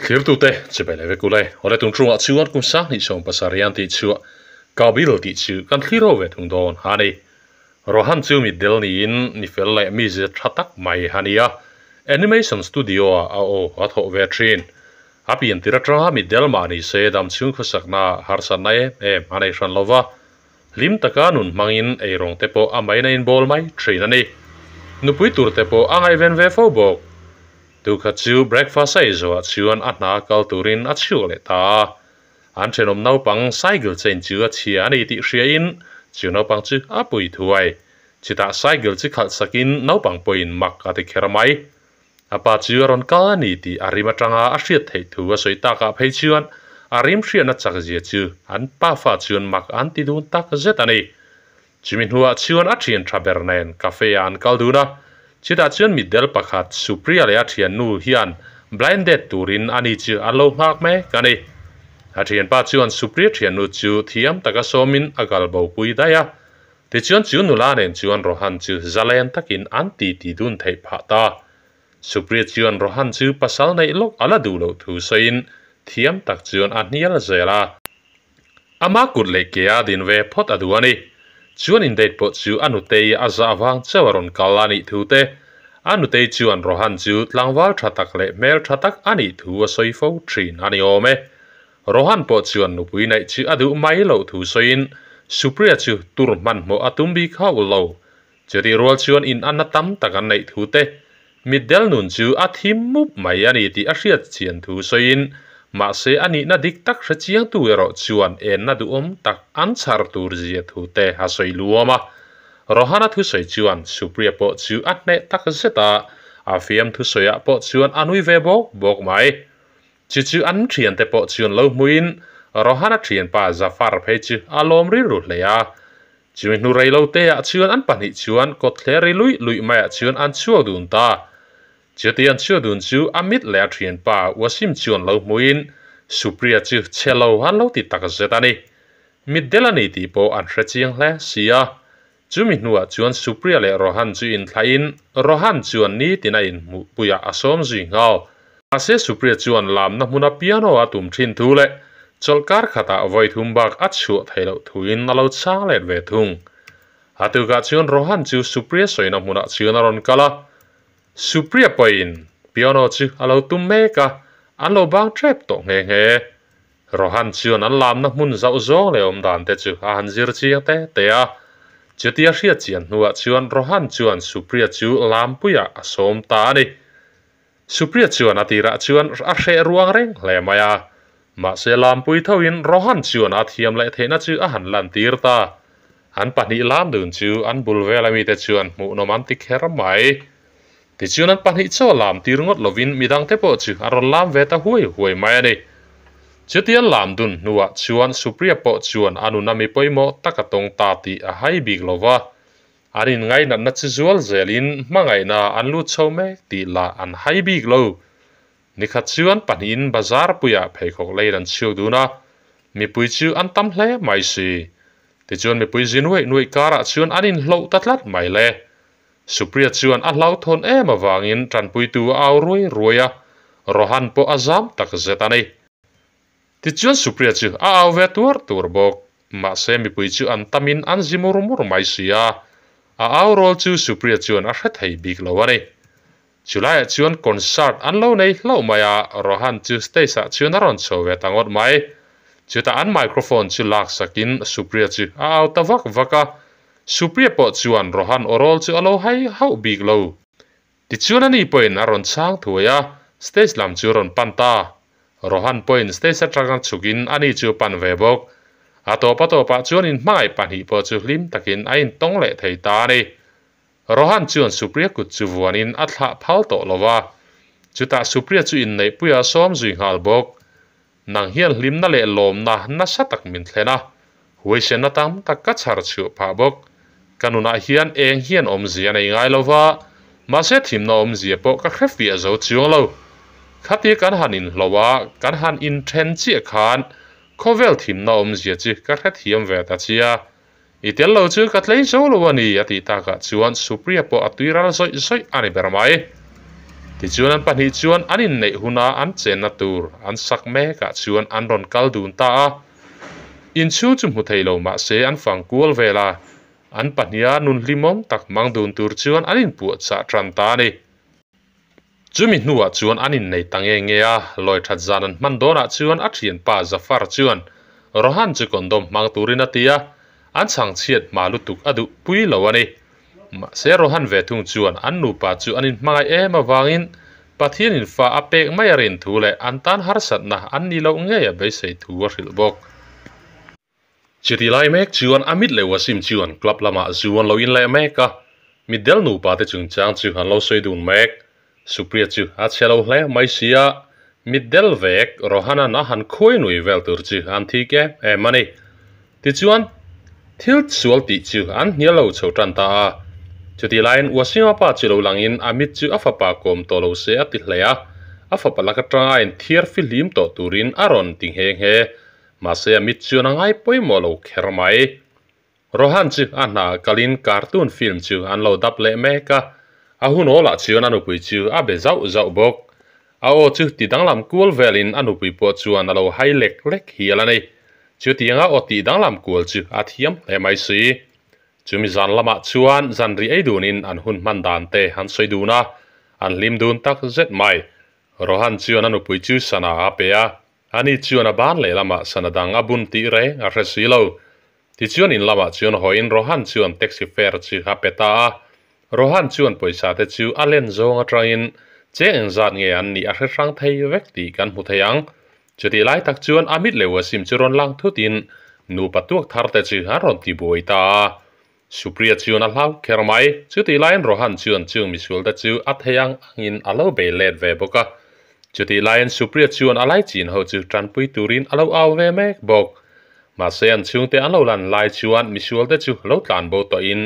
Thirtute chibai leh vek ule. Awle tun chungah chuan kum sanghnih sawm pasarih tih chu Kabil tih chu kan thlir ho ve thung dawn a ni. Rohan chu mitdel niin ni fel leh mize tha tak mai a ni a, Animation Studio ah a aw a thawh ve thin. A pian tir atanga mitdel mah ni se dam chhung khawsakna harsatna em em a nei hran lova, hlim taka nun hmangin eirawng te pawh a maina in bawl mai thin a ni. Nupui tur te pawh a ngaihven ve fo bawk. Tukhat chu breakfast a ei zawhah chuan a hna kal turin a chhuak leh ta a. An thenawm naupang cycle chain chu a chhia a ni tih hriain chu naupang chu a pui thuai. Chutah cycle chu khalh sakin naupang pawhin mak a ti kher mai. A pa chu a rawn kal a ni tih a rim atanga a hriat theih thu a sawi takah phei chuan a rim hriatna chak zia chu an pafa chuan mak an ti dun tak zet a ni. Chumi hnuah chuan a thian tha ber nen cafe ah an kal dun a, chutah chuan mitdel pakhat Supriya leh a thiannu hian blind date turin ani chu an lo nghak mek a ni. A thianpa chuan Supriya thiannu chu thiam taka sawmin a kal bo pui daih a, tichuan chu nula nen chuan Rohan chu zalen takin an titi dun theih phah ta. Supriya chuan Rohan chu pasal neih lawk a la duh loh thu sawiin thiam tak chuan a hnial zel a. Ama kut leh ke a din ve phawt a duh a ni. Chuan in date pawh chu a nutei a zah vang chauh a rawn kal a nih thu te, a nutei chuan Rohan chu tlangval tha tak leh hmel tha tak a nih thu a sawi fo thin a ni awm e. Rohan pawh chuan nupui neih chu a duh mai loh thu sawiin Supriya chu tur hmanhmawh a tum bik hauh lo. Chutih rual chuan in anna tam tak an neih thu te, mitdel nun chu a thim mup mai a ni tih a hriat chian thu sawiin, mahse a nihna dik tak hre chiangtu erawh chuan enna duhawm tak an chhar tur zia thu te a sawi luam a. Rohana thusawi chuan Supriya pawh chu a hneh tak zet a, a fiam thusawiah pawh chuan a nui ve bawk bawk mai. Chu chu an thiante pawh chuan lo hmuin Rohana thianpa Zafar phei chu a lawm rilru hle a. Chumi hnu rei lo te ah chuan an pahnih chuan kawtthler ri luih luih maiah chuan an chhuak dun ta. Chuti an chhuak dun chu a mit leh a thianpa Wasim chuan lo hmuin Supriya chu chhe lo an lo ti tak zet a ni. Mitdel a ni tih pawh an hre chiang hle si a. Chumi hnuah chuan Supriya leh Rohan chu inthlaihin Rohan chuan nitin a inhmuhpuiah a sawm zui nghal. Mahse Supriya chuan lamna hmuna piano a tum thin thu leh chawlhkar khatah vawi thum bak a chhuah theih loh thuin a lo chhang let ve thung. A tukah chuan Rohan chu Supriya sawina hmunah chuan a rawn kal a. Supriya pawhin piano chu a lo tum mek a, an lo bang tep tawh nghe nghe. Rohan chuan an lamna hmun zauh zawng leh awm dan te chu a han zir chiang te te a. Chutia hriat chian hnuah chuan Rohan chuan Supriya chu lampuiah a sawm ta a ni. Supriya chuan a tirah chuan a hreh ruang reng hle mai a. Mahse lampui thoin Rohan chuan a thiam leh theihna chu a han lantir ta. An pahnih lam dun chu an bul vela mite chuan hmuhnawm an ti kher mai. Tichuan an pahnih chaw lam tir ngawt lovin midangte pawh chu a rawn lam ve ta huai huai mai a ni. Chutia lam dun hnuah chuan Supriya pawh chuan a nuna mi pawimawh tak a tawng ta tih a hai bik lo va. An inngainatna chi zual zelin hmangaihna an lut chho mek tih lah an hai bik lo. Nikhat chuan pahnihin bazar puiah pheikhawk leiin an chhuak dun a, mipui chu an tam hle mai si. Tichuan mipui zi nuaih nuaih karah chuan an inhloh ta tlat mai le. Supriya chuan a hlauhthawn em avangin tanpuitu a au ruai ruai a, Rohan pawh a zam tak zet a ni. Tichuan Supriya chu a au ve tuar tuar bawk. Mahse mipui chu an tamin an zi mur mur mai si a, a au rawl chu Supriya chuan a hre thei bik lo a ni. Chulaiah chuan concert an lo nei hlauh mai a, Rohan chu stage ah chuan a rawn chho ve ta ngawt mai. Chutah an microphone chu laksakin Supriya chu a au ta vak vak a, Supriya pawh chuan Rohan awrawl chu a lo hai hauh bik lo. Tichuan ani pawhin a rawn chhang thuai a, stage lam chu a rawn pan ta. Rohan pawhin stage atanga chhukin ani chu a pan ve bawk. A tawp a tawpah chuan inhmangaih pahnih pawh chu hlim takin a intawng leh thei ta a ni. Rohan chuan Supriya kut chu vuanin a thlah phal tawh lo va, chutah Supriya chu inneihpuia a sawm zui nghal bawk. Nang hian hlimna leh lawmna nasa tak min thlen a, huaisenna tam tak ka chhar chhuah phah bawk. Ka nunah hian eng hian awmzia a nei ngai lo va, mahse thimna awmzia pawh ka hre fiah zo chuang lo. Khatia kan han inhlo a, kan han inthen chiah khan khawvel thimna awmzia chu ka hrethiam ve ta chia. I tel lo chu ka tlei zo lo a ni, a tih takah chuan Supriya pawh a tui ral zawih zawih a ni ber mai. Tichuan an pahnih chuan an inneih huna an chenna tur an sak mekah chuan an rawn kal dun ta a. Inchhung chu hmu thei lo mah se an fang kual vel a, an pahniha nun hlimawm tak hmang dun tur chuan an inpuahchah tan ta a ni. Chumi hnuah chuan an innei ta nge nge a, lawi that zan an hman dawnah chuan a thianpa Zafar chuan Rohan chu condom hmang turin a ti a, an chhangchhiat hma lutuk a duh pui lo a ni. Mahse Rohan ve thung chuan an nupa chu an inhmangaih em avangin Pathianin fa a pek mai a rin thu leh an tan harsatna an nih loh ngei a beisei thu a hrilh bawk. Chuti lai mek chuan Amit leh Wasim chuan club lamah zu an lo in leh mek a, mitdel nupa te chungchang chu an lo sawi dun mek. Supriya chu a chhe lo hle mai si a, mitdel vek Rohan-a'n a han khuai nui vel tur chu an thik em em a ni. Tichuan, thil sual tih chu an hnial lo chho tan ta a. Chutih laiin Wasima pa chu lo langin Amit chu a fapa kawm tawh lo se a ti hle a, a fapa lak atanga a inthiar fihlim tawh turin a rawn ti nghe nghe. Mahse Amit chuan a ngai pawimawh lo kher mai. Rohan chu a hna kalin cartoon film chu an lo dap leh mek a, a hun awlah chuan a nupui chu a be zauh zauh bawk. A aw chu ti danglam kual velin a nupui pawh chuan a lo hai lek lek hial a ni. Chutianga aw tih danglam kual chu a thiam hle mai si. Chumi zan lamah chuan zanri ei dunin an hun hman dan te an sawi dun a, an hlim dun tak zet mai. Rohan chuan a nupui chu sana a pe a, ani chuan a ban lehlamah sana dang a bun tih reng a hre si lo. Tichuan in lamah chuan hawiin Rohan chuan taxi fare chu a pe ta a. Rohan chuan pawisa te chu a len zawng atangin cheng engzat nge an nih a hre hrang thei vek tih kan hmu thei ang. Chutih lai tak chuan Amit leh Wasim chu rawn lang thutin nupa tuak thar te chu an rawn ti buai ta a. Supriya chuan a hlau kher mai. Chutih laiin Rohan chuan chung misual te chu a thei ang angin a lo bei let ve bawk a. Chutih laiin Supriya chuan a laichin ho chu tanpui turin a lo au ve mek bawk. Mahse an chhungte an lo lan lai chuan misualte chu lo tlan bo tawhin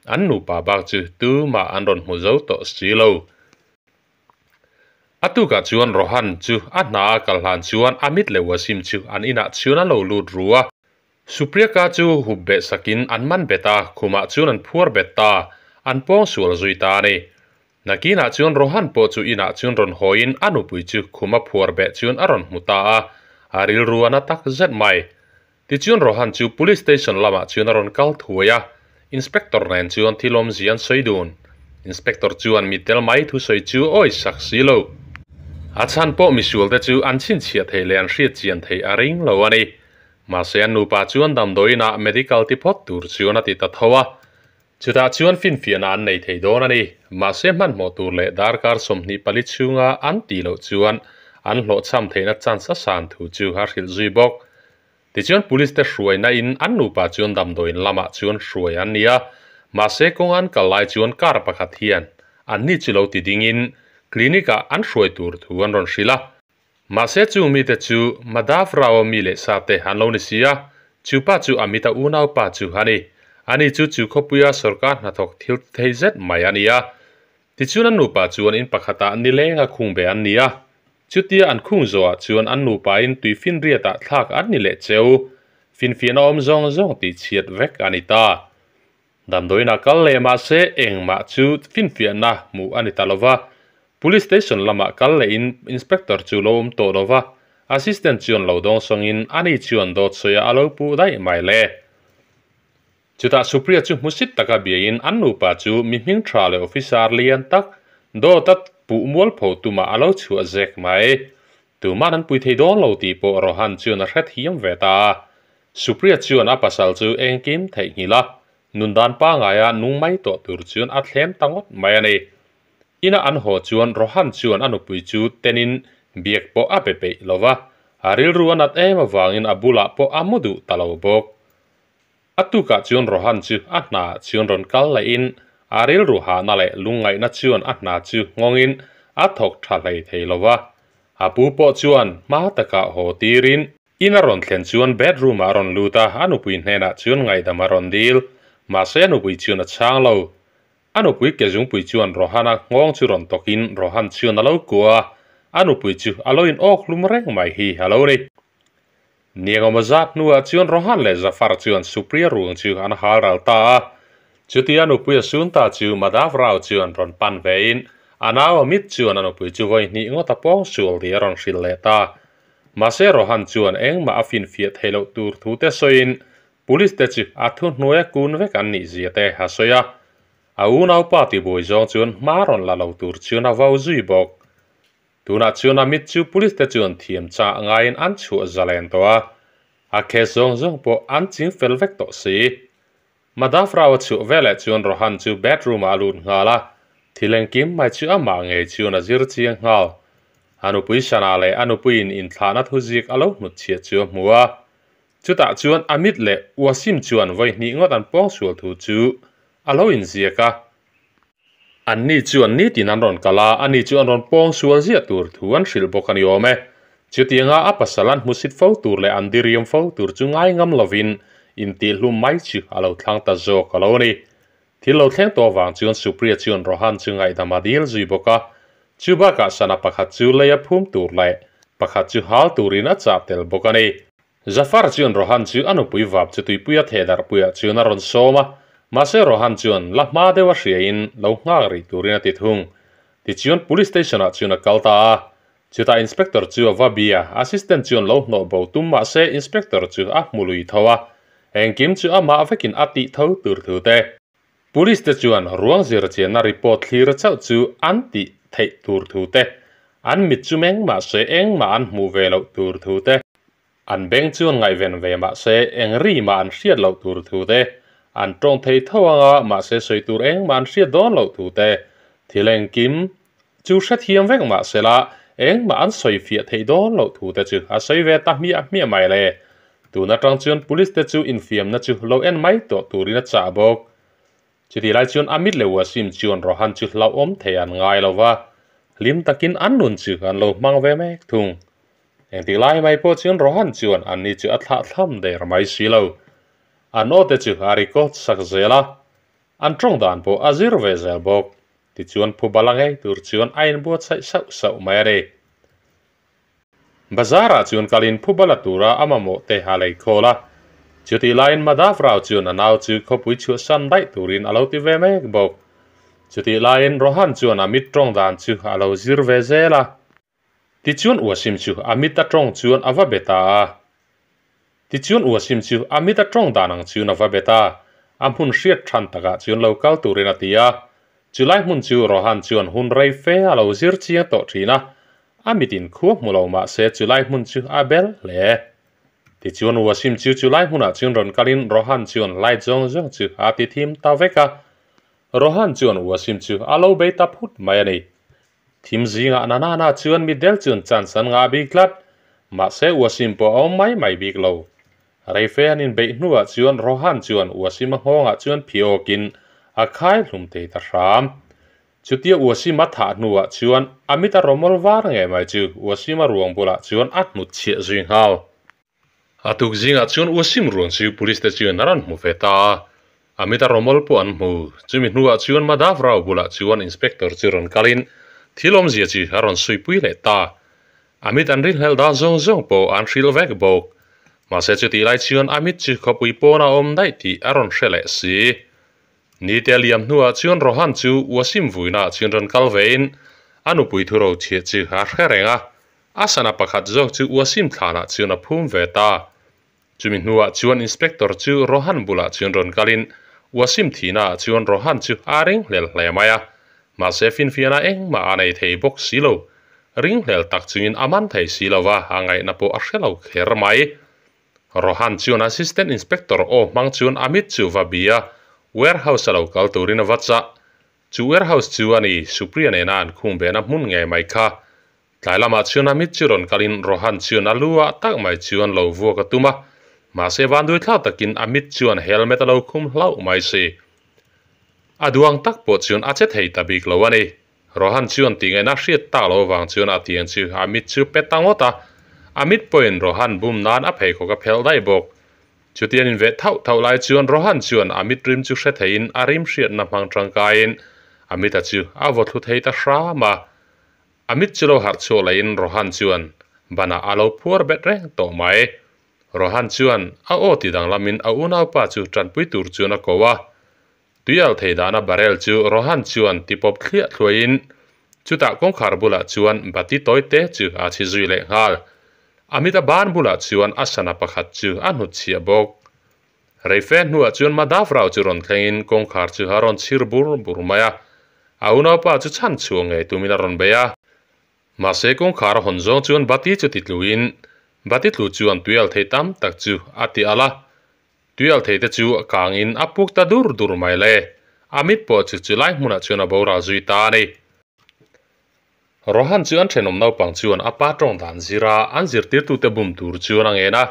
an nupa bak chu tumah an rawn hmu zo tawh si lo. A tukah chuan Rohan chu a hna a kal hlan chuan Amit leh Wasim chu an inah chhun an lo lut ru a. Supriya chu hup beh sakin an man bet a, khumah chuan an phuar bet ta, an pawng sual zui ta a ni. Nakinah chuan Rohan pawh chu inah chuan rawn hawiin a nupui chu khum a phuar beh chuan a rawn hmu ta a, a rilru a na tak zet mai. Tichuan Rohan chu Police Station lamah chuan a rawn kal thuai a, Inspector nen chuan thil awmzia an sawi dun. Inspector chuan mi tel mai thusawi chu awi sak si lo. A chhan pawh misualte chu an chhinchhiah theih leh an hriat chian theih a ring lo a ni. Mahse an nupa chuan damdawiinah medical ti phawt tur chuan a ti ta tho a. Chutah chuan finfiahna an nei thei dawn a ni. Mahse hmanhmawh tur leh darkar 24 chhunga an tih loh chuan an hlawhchham theihna chance a san thu chu a hrilh zui bawk. Tichuan police te hruaina in an nupa chuan damdawiin lamah chuan hruai an ni a, mahse kawng an kal lai chuan car pakhat hian anni chu lo ti dingin clinic ah an hruai tur thu an rawn hrilh a. Mahse chung mite chu Madhav Rao mi leh sa te an lo ni si a, chu pa chu Amit-a unau pa chu a ni. Ani chu chu khawpuia sorkar hnathawk thil ti thei zet mai a ni a. Tichuan an nupa chuan in pakhatah nilenga khung ve an ni a. Chutia an khung zawhah chuan an nupain tuifinriatah thlak an ni leh cheu. Finfiahna awm zawng zawng tih chhiat vek a ni ta. Damdawiinah kal leh mahse engmah chu finfiahna hmuh a ni ta lova, Police Station lamah kal lehin Inspector chu lo awm tawh lova, Assistant chuan lo dawng sawngin ani chuan dawt sawiah a lo puh daih mai le. Chutah Supriya chu hmusit taka biain an nupa chu mi hming tha leh officer lian tak dawta puh mualpho tumah a lo chhuah zek mai. Tuman an pui thei dawn lo tih pawh Rohan chuan a hrethiam ve ta a. Supriya chuan a pasal chu engkim theihnghilh a, nun dan pangaia nung mai tawh tur chuan a thlem ta ngawt mai a ni. Ina an haw chuan Rohan chuan a nupui chu tenin biak pawh a pe peih lo va, a rilru a nat em avangin a bulah pawh a mu duh ta lo bawk. A tukah chuan Rohan chu a hna chuan rawn kal lehin a rilru hahna leh lungngaihna chuan a hna chu nghawngin a thawk tha hlei thei lo va. A pu pawh chuan hma takah haw tirin in a rawn thlen chuan bedroom ah a rawn lut a, a nupui hnenah chuan ngaihdam a rawn dil. Mahse a nupui chuan a chhang lo. A nupui kezungpui chuan Rohan-a nghawng chu rawn tawkin Rohan chuan a lo kuah a, a nupui chu a lo in awk hlum reng mai hi a lo ni. Niangawma zat hnuah chuan Rohan leh Zafar chuan Supriya ruang chu an hal ral ta a. Chutia nupui a sun ta chu Madhav Rao chuan rawn pan vein A nau Amit chuan a nupui chu vawi hnih ngawt a pawng sual tih a rawn hrilh leh ta. Mahse Rohan chuan engmah a finfiah theih loh tur thu te sawiin Police te chu a thuhnuaia kun vek an nih zia te a sawi a. A unaupa tibuai zawng chuan hma rawn la lo tur chuan a vau zui bawk. Tunah chuan Amit chu Police te chuan thiam chah ngaiin an chhuah zalen tawh a, a case zawng zawng pawh an ching fel vek tawh si. Madhav Rao a chhuah veleh chuan Rohan chu bedroom ah a lut nghal a, thil engkim mai chu amah ngei chuan a zir chiang nghal. A nupui Sana leh a nupuiin inthlahna thuzik a lo hnutchhiah chu a hmu a. Chutah chuan Amit leh Wasim chuan vawi hnih ngawt an pawngsual thu chu a lo inziak a. Anni chuan nitin an rawn kal a, ani chu an rawn pawng sual ziah tur thu an hrilh bawk a ni awm e. Chutianga a pasal an hmusit fo tur leh an diriam fo tur chu ngai ngam lovin intihhlum mai chu a lo thlang ta zawk a lo ni. Thil lo thleng tawh avang chuan Supriya chuan Rohan chu ngaihdam a dil zui bawk a, chu bakah sana pakhat chu lei a phum tur leh pakhat chu hal turin a chah tel bawk a ni. Zafar chuan Rohan chu a nupui vap chu tuipuia thehdarhpuiah chuan a rawn sawm a, mahse Rohan chuan la hma deuh a hriain lo nghak rih turin a ti thung. Tichuan Police Station ah chuan a kal ta a, chutah Inspector chu a va bia, Assistant chuan lo hnawh bo tum mahse Inspector chu a hmu lui tho a, engkim chu amah vekin a tih tho tur thu te. Police te chuan ruang zir chianna report thlir chauh chu an tih theih tur thu te, an mit chu meng mahse engmah an hmuh ve loh tur thu te. An beng chuan ngaihven ve mahse eng ri mah an hriat loh tur thu te, an tawng thei tho anga mahse sawi tur engmah an hriat dawn loh thu te, thil engkim chu hrethiam vek mahse la engmah an sawi fiah theih dawn loh thu te chu a sawi ve ta hmiah hmiah mai le. Tun atang chuan police te chu infiamna chu lo en mai tawh turin a chah bawk. Chutih lai chuan Amit leh Wasim chuan Rohan chu hlauhawm thei an ngai lo va, hlim takin an nun chu an lo hmang ve mek thung. Engtik lai mai pawh chuan Rohan chuan anni chu a thlah thlam der mai si lo. An aw te chu a record sak zel a, an tawng dan pawh a zir ve zel bawk. Tichuan phuba la ngei tur chuan a inbuatsaih sauh sauh mai a ni. Bazar ah chuan kalin phuba la tura a mamawh te a lei khawl a. Chutih laiin Madhav Rao chuan a nau chu khawpui chhuahsan daih turin a lo ti ve mek bawk. Chutih laiin Rohan chuan a mit tawng dan chu a lo zir ve zel a. Tichuan Wasim chu Amit a tawng chuan a va be ta a. Tichuan Wasim chu Amit a tawng dan ang chuan a va be ta. A hmun hriat than takah chuan lo kal turin a ti a. Chulai hmun chu Rohan chuan hun rei fe a lo zir chiang tawh thin a. A mitin khua hmu lo mah se chulai hmun chu a bel hle. Tichuan Wasim chu chulai hmunah chuan rawn kalin Rohan chuan light zawng zawng chu a ti thim ta vek a. Rohan chuan Wasim chu a lo bei ta phut mai a ni. Thim zingah na na na chuan mitdel chuan chance an ngah bik tlat. Mahse Wasim pawh a awm mai mai bik lo. Reife an inbeih hnuah chuan Rohan chuan Wasim a nghawngah chuan phiawkin a khai hlum thei ta hram. Chutia Wasim a thah hnuah chuan a mit a rawmawl var ngei mai chu Wasim a ruang bulah chuan a hnutchhiah zui nghal. A tuk zingah chuan Wasim ruang chu police te chuan a rawn hmu ve ta a, Amit a rawmawl pawh an hmu. Chumi hnuah chuan Madhav Rao bulah chuan inspector chu rawn kalin thil awmzia chu a rawn suipui leh ta. Amit an rinhlelh dan zawng zawng pawh an hrilh vek bawk. Mahse chutih lai chuan Amit chu khawpui pawn a awm daih tih a rawn hre leh si. Nite a liam hnuah chuan Rohan chu Wasim vuinaah chuan rawn kal vein a nupui thuro chhiah chu a hre reng a, A sana pakhat zawk chu Wasim thlanah chuan a phum ve ta. Chumi hnuah chuan Inspector chu Rohan bulah chuan rawn kalin Wasim thihnaah chuan Rohan chu a ringhlel hle mai a. Mahse finfiahna engmah a nei thei bawk si lo. Ringhlel tak chungin a man thei si lo va, a ngaihna pawh a hre lo kher mai. Rohan chuan Assistant Inspector aw hmang chuan Amit chu va bia, warehouse a lo kal turin a va chah. Chu warehouse chu a ni, Supriya nena an khung behna hmun ngei mai kha. Tlai lamah chuan Amit chu rawn kalin Rohan chuan a lu ah tak mai chuan lo vuak a tum a, mahse vanduaithlak takin Amit chuan helmet a lo khum hlauh mai si. A duang tak pawh chuan a che thei ta bik lo a ni. Rohan chuan tingaihna hriat tak lo avang chuan a tiang chu Amit chu pe ta ngawt a, Amit pawhin Rohan bum nan a pheikhawk a phelh daih bawk. Chutian inveh thauh thauh lai chuan Rohan chuan Amit rim chu hre theiin a rim hriatna hmang tangkaiin Amit-a chu a vaw thlu thei ta hram a. Amit chu lo harh chhuak lahin Rohan chuan banah a lo phuar bet reng tawh mai. Rohan chuan a aw ti danglamin a unaupa chu tanpui tur chuan a ko a. Tuial thei dahna barrel chu Rohan chuan ti pawp thliah thluaiin Chutah kawngkhar bulah chuan bati tawi te chu a chhi zui leh nghal. Amit-a ban bulah chuan a sana pakhat chu a hnutchhiah bawk. Reife hnuah chuan Madhav Rao chu rawn thlengin kawngkhar chu a rawn chhir bur bur mai a. A unaupa chu chhan chhuah ngei tumin a rawn bei a. Mahse kawngkhar a hawn zawng chuan bati chu ti tluin bati tlu chuan tuial thei tam tak chu a ti alh a. Tuial thei te chu a kangin a puk ta dur dur mai le. Amit pawh chu chulai hmunah chuan a boral zui ta a ni. Rohan chu an thenawm naupang chuan a pa tawng dan zira an zirtirtute bum tur chuan a ngen a,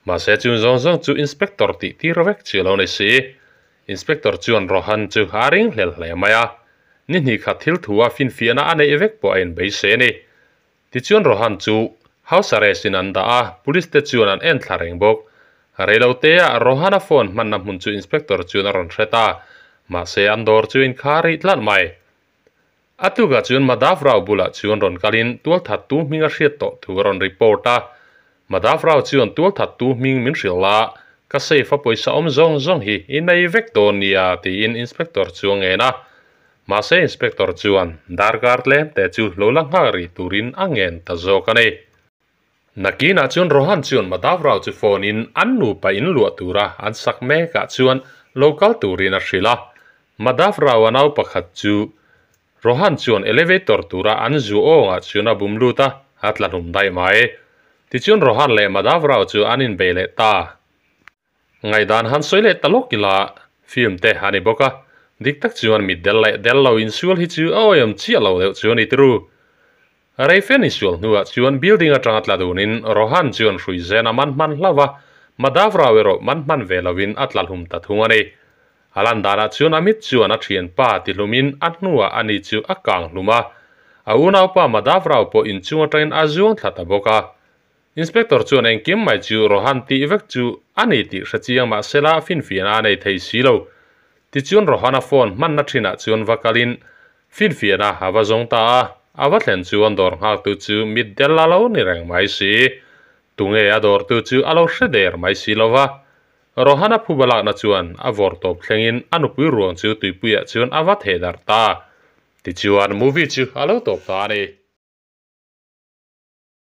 mahse chung zawng zawng chu inspector tih tir vek chu a lo ni si. Inspector chuan Rohan chu a ring hlel hle mai a, ni hnih khat thil thu a finfiahna a neih vek pawh a inbeise a ni. Tichuan Rohan chu house arrest in an dah a, police te chuan an en thla reng bawk. Reilotea Rohan-a phone hmanna hmun chu inspector chuan a rawn hre ta, mahse an dawr chu a inkhar rih tlat mai. A tukah chuan Madhav Rao bulah chuan rawn kalin tualthattu hming a hriat tawh thu a rawn report a. Madhav Rao chuan tualthattu hming min hrilh la, ka safe a pawisa awm zawng zawng hi i nei vek dawn nia tiin inspector chu a ngen a. Mahse inspector chuan darkar tlem te chu lo la nghak rih turin a ngen ta zawk a ni. Nakinah chuan Rohan chuan Madhav Rao chu phone in an nupa in luah tura an sak mekah chuan lo kal turin a hrilh a. Madhav Rao a nau pakhat chu Rohan chuan elevator tura an zu awngah chuan a bum lut a, a tla hlum daih mai. Tichuan Rohan leh Madhav Rao chu an inbei leh ta. Ngaihdan han sawi leh ta lawk ila film te a ni bawk a, dik tak chuan mit del leh del lo insual hi chu a awihawm chiah lo deuh chu a ni tru. Reifen insual hnuah chuan building atanga tla dunin Rohan chuan hrui zen a man hman hlauh a, Madhav Rao erawh man hman ve loin a tla hlum ta thung a ni. A lan danah chuan Amit chuan a thianpa ti hlumin a hnuah ani chu a kang hlum a, a unaupa Madhav Rao pawh inchung atangin a zuang thla ta bawk a. Inspector chuan engkim mai chu Rohan tih vek chu a ni tih hre chiang mah sela finfiahna a nei thei si lo. Tichuan Rohan-a phone hmanna thinah chuan va kalin finfiahna a va zawng ta a, a va thlen chuan dawr nghaktu chu mit del a lo ni reng mai si. Tunge a dawrtu chu a lo hre der mai si lo va. Rohan-a phuba lakna chuan a vawr tawp thlengin a nupui ruang chu tuipuiah chuan a va theh darh ta. Tichuan movie chu a lo tawp ta a ni.